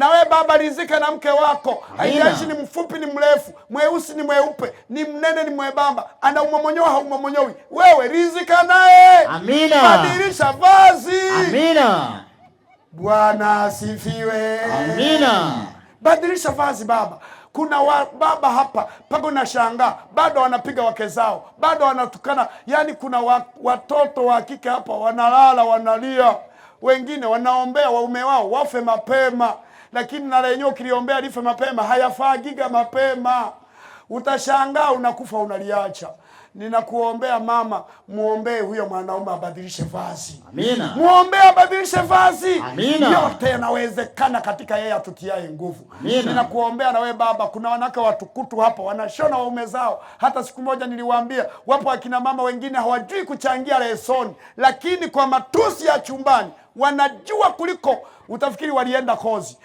Na we baba, rizika na mke wako. Amina. Haijalishi ni mfupi ni mrefu, mweusi ni mweupe, ni mnene ni mwembamba, ana umomonyoa haumomonyoi, wewe rizika naye. Amina. Badilisha vazi. Amina. Bwana asifiwe. Amina. Badilisha vazi baba. Kuna baba hapa mpaka unashangaa bado wanapiga wake zao, bado wanatukana. Yaani kuna watoto wa kike hapa wanalala wanalia, wengine wanaombea waume wao wafe mapema, lakini na lenyewe ukiliombea life mapema hayafagiga mapema. Utashangaa unakufa unaliacha. Ninakuombea mama, muombee huyo mwanaume abadilishe vazi. Amina. Muombee abadilishe vazi. Amina. Yote yanawezekana katika yeye atutiaye nguvu. Amina. Ninakuombea na wewe baba, kuna wanawake watukutu hapa wanashona waume zao. Hata siku moja niliwaambia, wapo akina mama wengine hawajui kuchangia lesoni, lakini kwa matusi ya chumbani wanajua kuliko utafikiri walienda kozi.